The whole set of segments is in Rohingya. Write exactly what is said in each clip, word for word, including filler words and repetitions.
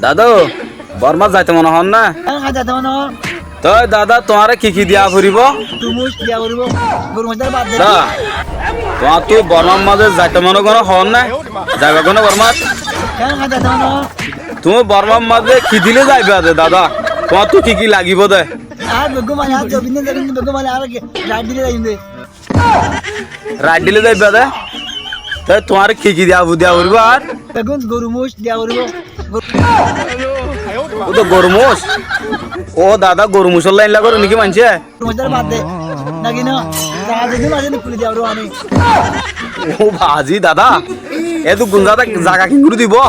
Dada, Bormát zaito mone hoór né? Hé, hé, zaito mone hoór. Toi dada, tuáñre ki ki diya foribó? Goru moic diya foribó. Goru moic dara bad de. Dada, tuáñttú Bormár mazé zaito mone hoór né? Zaiba goi né Bormát? Hé, hé, zaito mone hoór. Tuñí Bormár mazé ki dile zaiba de dada? Tuáñttú ki ki lagibó de? Ar beggún mane, ar zobin ne zobin beggún mane, ar ki raid dile zaiyum de. Raid dile zaiba de? Te tuáñre ki ki diya, diya foribó ar? Beggún goru moic diya foribó. Ó to goru moic? Ó dada, goru moicor lain lagor niki maincé? Goru moic dara bad de. Naki no? Zaga zedún asé ni kuli diya foribó ani. Ó bazi dada, eddúr gun zaga, zaga kengori dibo?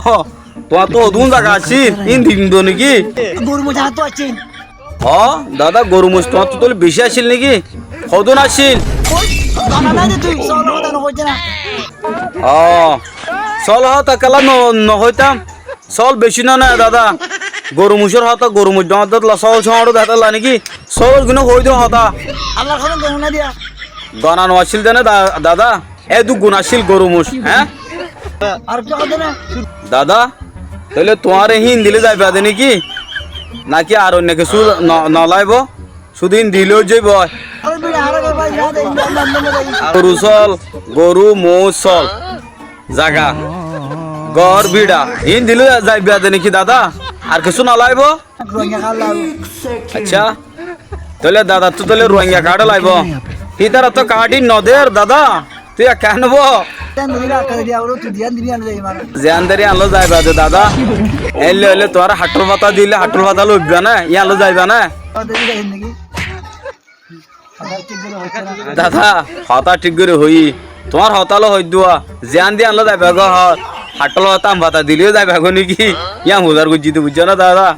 Tuáñr tó hodún zaga accíl, ín din do niki? Goru moic añáttu accíl. Ó, dada, goru moic tuáñttú tóile bicí accíl niki? Hodún accíl? Ói, zana nái de tui, sóol hotá nohoitté na. Ó, sóol hotá kiyólla no, nohoitám? Sóol bicí no né, dada. Goru moicor hotá, goru moic dhoóñr dé tolla, sóol cóñço dé tolla niki? Sóol gine hoói de hotá. Allar hotá gona nái diya. Gona no accíl de né, da-, dada. Eddúr gun accíl goru moic, hé? Ar ki hotá na? Dada, tóile tuáñre híin dile zaiba de niki? Naki ar oinno kessú no, no laibo? Cúdu híin dile ói zaibo? Ar bira, ar bira, bira, bira, bira, bira, bira. Goru sóol, goru moic sóol. Zaga. Gór bira. Híin dile zaiba de niki dada? Ar kessú no laibo? Rohingya kaád laibo. Accá. Tóile dadattú tóile Rohingya kaád laibo. Hítarattú kaád híin no der dada. Tui ekkán óibo. Ziyan der yían loi zaiba de dada. Éille óile tuáñre haththól fata dile haththól fata loiba né? Yían loi zaiba né? Dada, hotá thík gorí hoiyí. Tuáñr hotá loi hoiddúa. Ziyan de yían loi zaiba goi hoór. Haththól fata, am fata dile yó zaiba goi niki? Yían buzár goijjí de, buijjó né dada?